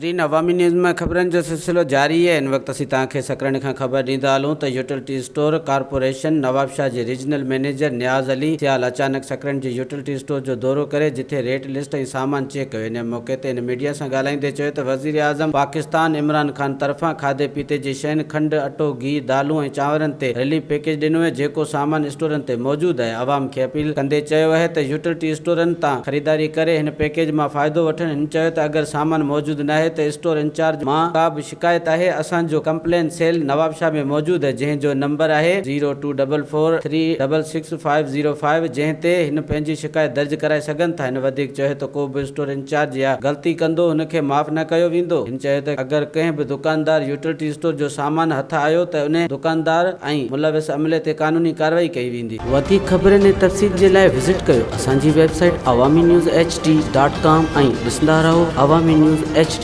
ناظرين عوامي نيوز ۾ خبرن جو سلسلو جاري آهي هن وقت اسين توهان کي سڪرنڊ کان خبر ڏيندا هلون ته يوٽيلٽي اسٽور ڪارپوريشن نوابشاهه جي ريجنل مئنيجر نياز علي سيال اچانڪ سڪرنڊ جي يوٽيلٽي اسٽور جو دورو ڪري جٿي ريٽ لسٽ ۽ سامان چيڪ ڪيو ان موقعي تي هن ميڊيا سان ڳالهائيندي چيو ته وزيراعظم پاڪستان عمران خان طرفان کاڌي پيتي جي شين کنڊ اٽو گيهه دالون ۽ چانورن تي رليف پيڪيج ڏنو ويو جيڪو سامان اسٽورن تي موجود آهي عوام کي اپيل ڪندي چيو آهي ته يوٽيلٽي اسٽورن تان خريداري ڪري هن پيڪيج مان فائدو وٺن هن چيو ته اگر سامان موجود ناهي ته اسٽور انچارج مان ڪا به شڪايت آهي اسان جو ڪمپلين سيل نوابشاهه ۾ موجود آهي جنهن جو نمبر آهي zero two double four three double six five zero five جنهن تي هن پنهنجي شڪايت درج ڪرائي سگهن ٿا هن وڌيڪ چيو ته ڪو به اسٽور انچارج يا غلطي ڪندو هن کي معاف نه ڪيو ويندو هن چيو ته اگر ڪنهن به دڪاندار يوٽيلٽي اسٽور جو سامان هٿ آيو ته انهي دڪاندار ۽ ملوث عملي تي قانوني ڪارروائي ڪئي ويندي. وڌيڪ خبرن ۽ تفصيل جي لاء وزٽ ڪيو اسان جي website Awami news H D dot com ۽ ڏسندا رهو عوامي نيوز ايڇ ڊي.